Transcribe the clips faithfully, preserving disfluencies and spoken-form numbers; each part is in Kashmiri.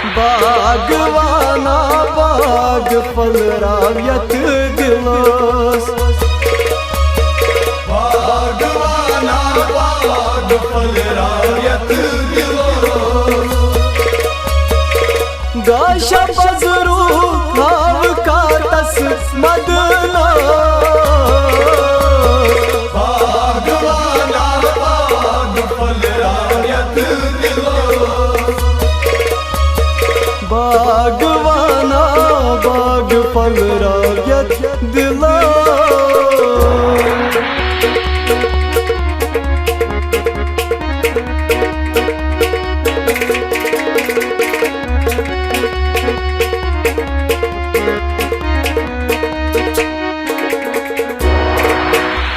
باغوانا باغ پھٔلراو یتھ دلس۔ باغوانا باغ پھٔلراو یتھ دلس۔ گاشا پزرو ہاو کاتس مدنس۔ باغوانا باغ پھٔلراو یتھ دلس۔ باغوانا باغ پھٔلراو یتھ دلس۔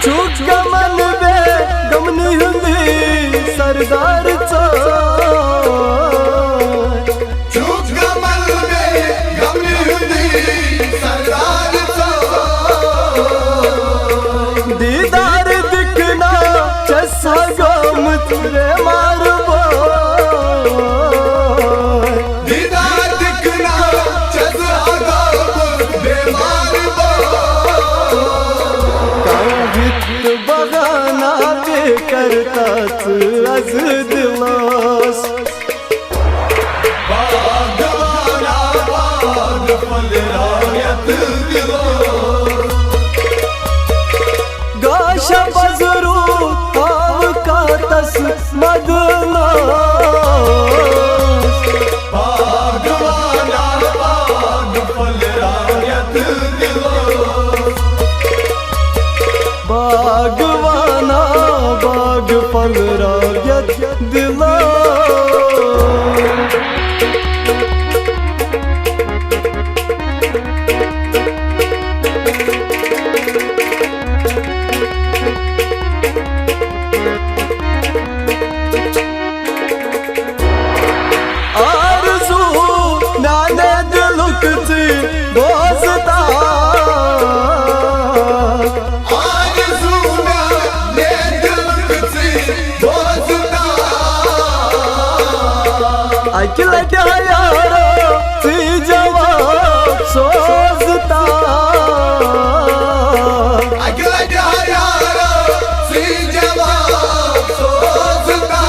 چھُکھ غمن بے غمنی ہُنٛدُے سردار ژٕ۔ چھُکھ غمن بے غمنی ہُنٛدُے سردار ژٕ۔ دیٖدار دِکھ نا چھَس ہا گوٚمُت بیمار بہٕ۔ دیٖدار دِکھ نا چھَس ہا گوٚمُت بیمار بہٕ۔ کانٛہہ ہیٚتھ بہانہ تہِ کر تَتھ از دِلس۔ باغوانا باغ پھٔلراو یتھ دلس۔ گاشا پزرو ہاو کاتس مدنس۔ باغوانا باغ پھٔلراو یتھ دلس۔ باغوانا باغ پھٔلراو یتھ دلس۔ آرزو میانہِ دلُک ژٕ بوزتا۔ آرزو میانہِ دلُک ژٕ بوزتا۔ اکہِ لٹہِ ہا یارو ژٕ جواب سوزتا۔ اکہِ لٹہِ ہا یارو ژٕ جواب سوزتا۔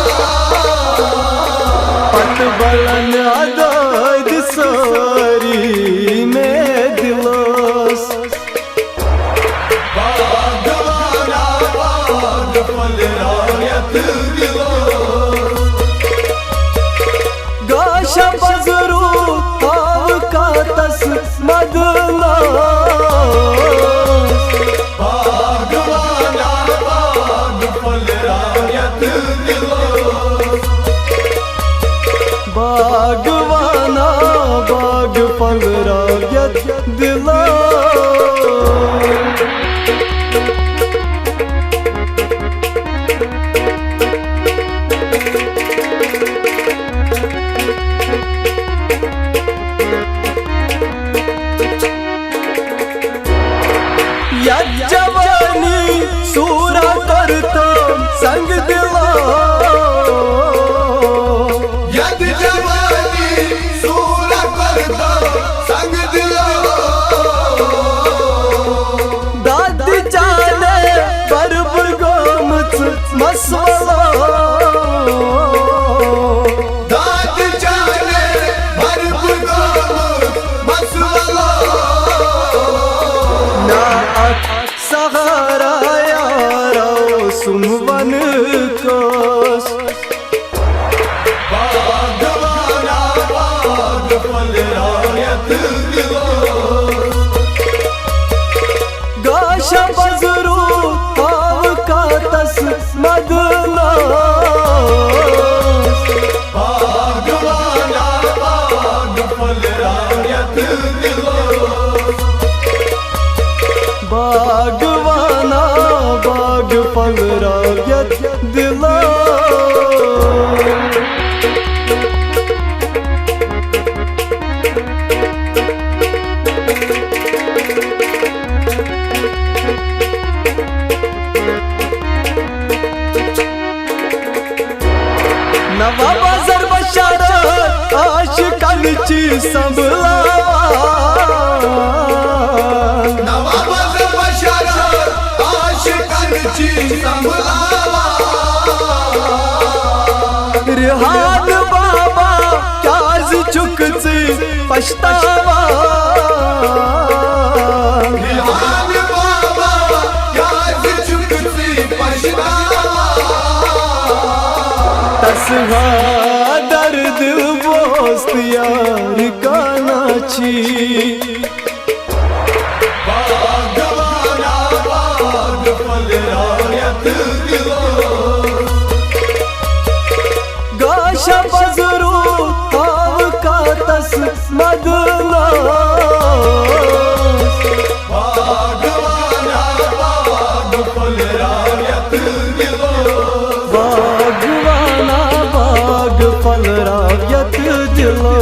پتہٕ بلن ادٲدۍ سٲری مےٚ دلس۔ باغوانا باغ پھٔلراو یتھ دلس۔ گاشا پزرو ہاو کاتس مدنس۔ باغوانا باغ پھٔلراو یتھ دلس۔ باغوانا باغ پھٔلراو یتھ دلس۔ یتھ جوانی سورا کرتم سنگ دلو۔ یتھ جوانی سورا کرتم سنگ دلو۔ دادِ چانے برب گومت مسولو۔ دادِ چانے برب گومت مسولو۔ نا اکھ سہارا یارو سُم ون کس۔ باغوانا باغ پھٔلراو یتھ دلس۔ گاشا پزرو ہاو کاتس مدنس۔ باغوانا باغ پھٔلراو یتھ دلس۔ باغوانا باغ پھٔلراو یتھ دلس۔ رِحان بابا، کیٛازِ چھُکھ ژٕ پَشتاوان؟ رِحان بابا، کیٛازِ چھُکھ ژٕ پَشتاوان؟ تَس ہا درد بوست یار کانا چھی۔ گاشا پزرو آو کاتس مدناس۔ باغوانا باغ پھلراو یتھ دِلو۔ باغوانا باغ پھلراو یتھ دِلو۔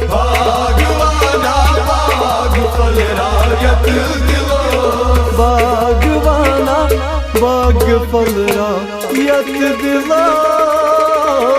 باغوانا باغ پھلراو یتھ دِلو۔ باغوانا باغ پھلراو یتھ دِلو۔